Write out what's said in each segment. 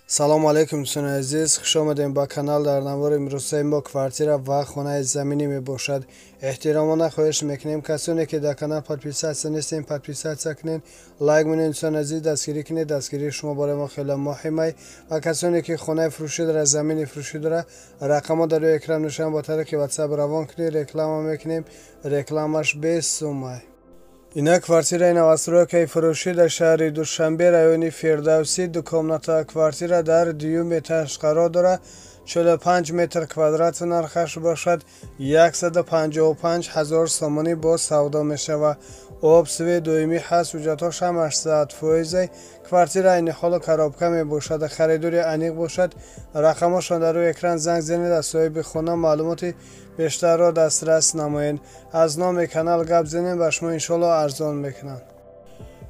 Салому алейкум, дӯстони азиз, хуш омадем ба канал. Дар навори имрӯзаи мо квартира ва хонаи заминӣ мебошад. Эҳтиромона хоҳиш мекунем, касоне ки дар канал подписаться нестем, подписаться кунед, лайк монед. Дӯстони азиз, дастгирӣ кунед, дастгирии шумо барои мо хеле муҳимай. Ва касоне ки хонаи фурӯшӣ дора, замини фурӯшӣ дора, рақамҳо дар рӯи экран нишон, бо тариқи WhatsApp равон кунед, реклама мекунем, рекламаш бесумай. Ина квартираи новостройкаи фурӯшӣ дар шаҳри Душанбе, райони Фирдавсӣ, дукомната квартира дар дуюм этаж қарор дорад, 45 метр квадрат, нархаш бошад 155 ҳазор сомонӣ боз савдо мешавад. Об, свет доимӣ ҳаст, ҳуҷҷатҳош ҳамаш 100%. Квартира айни ҳоло коробка мебошад. Харидори аниқ бошад, рақамҳошон дар рӯи экран, занг занед, аз соҳиби хона маълумоти бештарро дастрас намоед. Аз номи канал гап занед, ба шумо иншоалло арзон мекунанд.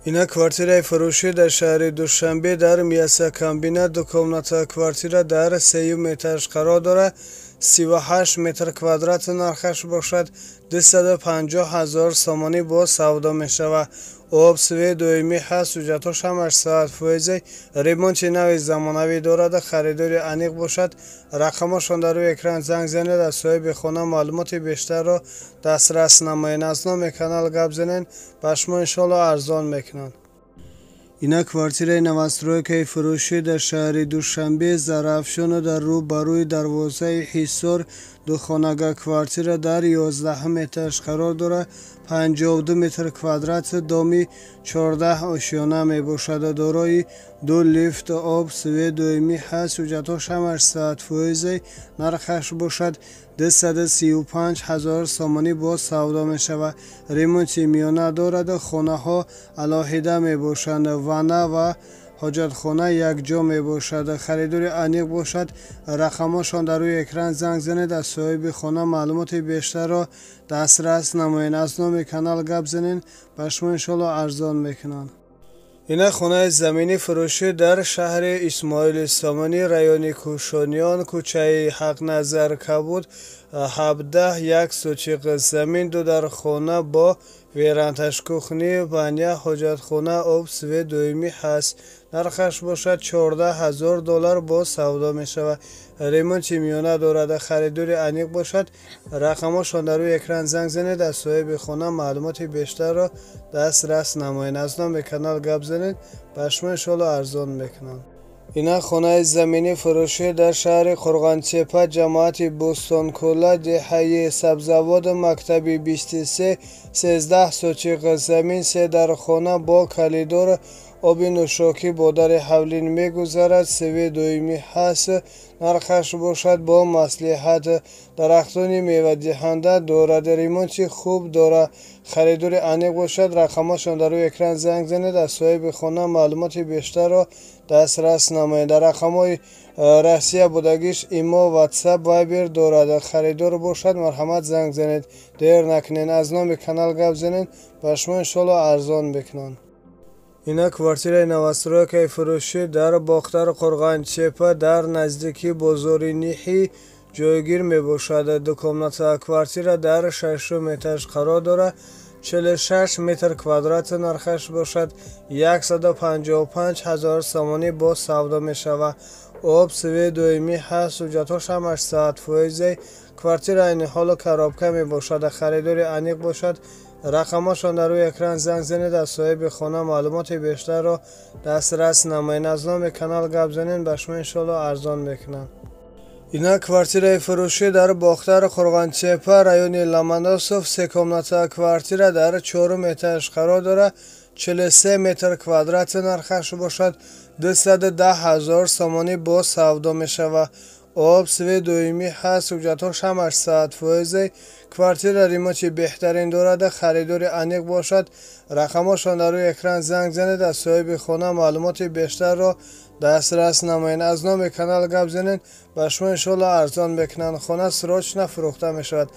Ина квартираи фурӯшӣ дар шаҳри Душанбе, дар мясокомбинат, дукомната квартира дар сеюм этаж қарор дорад, 38 метр квадрат, нархаш бошад 250 ҳазор сомонӣ боз савдо мешавад. Об, свет доимӣ ҳаст, ҳуҷҷатҳош ҳамаш 100%, ремонти нави замонавӣ дорад. Харидори аниқ бошад, рақамҳошон дар рӯи экран, занг занед, аз соҳиби хона маълумоти бештарро дастрас намоед. Аз номи канал гап занед, ба шумо иншоалло арзон мекунанд. Ина квартираи новостройкаи фурӯшӣ дар шаҳри Душанбе, Зарафшону, дар рӯ ба рӯи дарвозаи Ҳисор, духонага квартира дар 11-ум этаж қарор дорад, 52 метр квадрат, доми 14 ошёна мебошад, дорои ду лифт, об, свет доимӣ ҳаст, ҳуҷҷатҳош ҳамаш 100%, нархаш бошад 235 ҳазор сомонӣ боз савдо мешавад. Ремонти миёна дорад, хонаҳо алоҳида мебошанд, ванна ва ҳоҷатхона якҷо мебошад. Харидори аниқ бошад, рақамҳошон дар рӯи экран, занг занед, аз соҳиби хона маълумоти бештарро дастрас намоед. Аз номи канал гап занед, ба шумо иншоалло арзон мекунанд. Ина хонаи заминӣ фурӯшӣ дар шаҳри Исмоили Сомонӣ, райони Кӯшониён, кӯчаи Ҳақназар Кабуд 17, як сотиқ замин, ду дар хона бо верандаш, кухня, баня, ҳоҷатхона, об, свет доимӣ ҳаст, нархаш бошад 14 ҳазор доллар боз савдо мешавад. Ремонти миёна дорад. Харидори аниқ бошад, рақамҳошон дар рӯи экран, занг занед, аз соҳиби хона маълумоти бештарро дастрас намоед. Аз номи канал гап занед, ба шумо иншоалло арзон мекунанд. Ина хонаи заминӣ фурӯшӣ дар шаҳри Қурғонтепа, ҷамоати Бӯстонкӯла, деҳаи Сабзавод, мактаби 23, 13 сотиқ замин, се дар хона бо коридор, оби нӯшокӣ бо дари ҳавлин мегузарад, свет доимӣ ҳаст, нархаш бошад бо маслиҳат, дарахтони мевадиҳанда дорад, ремонти хуб дорад. Харидори аниқ бошад, рақамҳошон дар рӯи экран, занг занед, аз соҳиби хона маълумоти бештарро дастрас намоед. Дар рақамҳои Россия будагиш имо, WhatsApp, Viber дорад. Харидор бошад, марҳамат, занг занед, дер накунед, аз номи канал гап занед, ба шумо иншоалло арзон мекунанд. Ина квартираи новостройкаи фурӯшӣ дар Бохтар, Қурғонтепа, дар наздикии бозори Ниҳӣ ҷойгир мебошад. Дукомната квартира дар шашум этаж қарор дорад, 46 метр квадрат, нархаш бошад 155 ҳазор сомонӣ боз савдо мешавад. Об, свет доимӣ ҳаст, ҳуҷҷатҳош ҳамаш 100%. Квартира айни ҳоло коробка мебошад. Харидори аниқ бошад, рақамҳошон дар рӯи экран, занг занед, аз соҳиби хона маълумоти бештарро дастрас намоед. Аз номи канал гап занед, ба шумо иншоалло арзон мекунанд. Ина квартираи фурӯшӣ дар Бохтар, Қурғонтепа, райони Ломоносов, секомната квартира дар чорум этаж қарор дорад, 43 метр квадрат, нархаш бошад 210 ҳазор сомонӣ боз савдо мешавад. Об, свет доимӣ ҳаст, ҳуҷҷатҳош ҳамаш 100%. Квартира ремонти беҳтарин дорад. Харидори аниқ бошад, рақамҳошон дар рӯи экран, занг занед, аз соҳиби хона маълумоти бештарро дастрас намоед. Аз номи канал гап занед, ба шумо иншоалло арзон мекунанд. Хона срочно фурӯхта мешавад.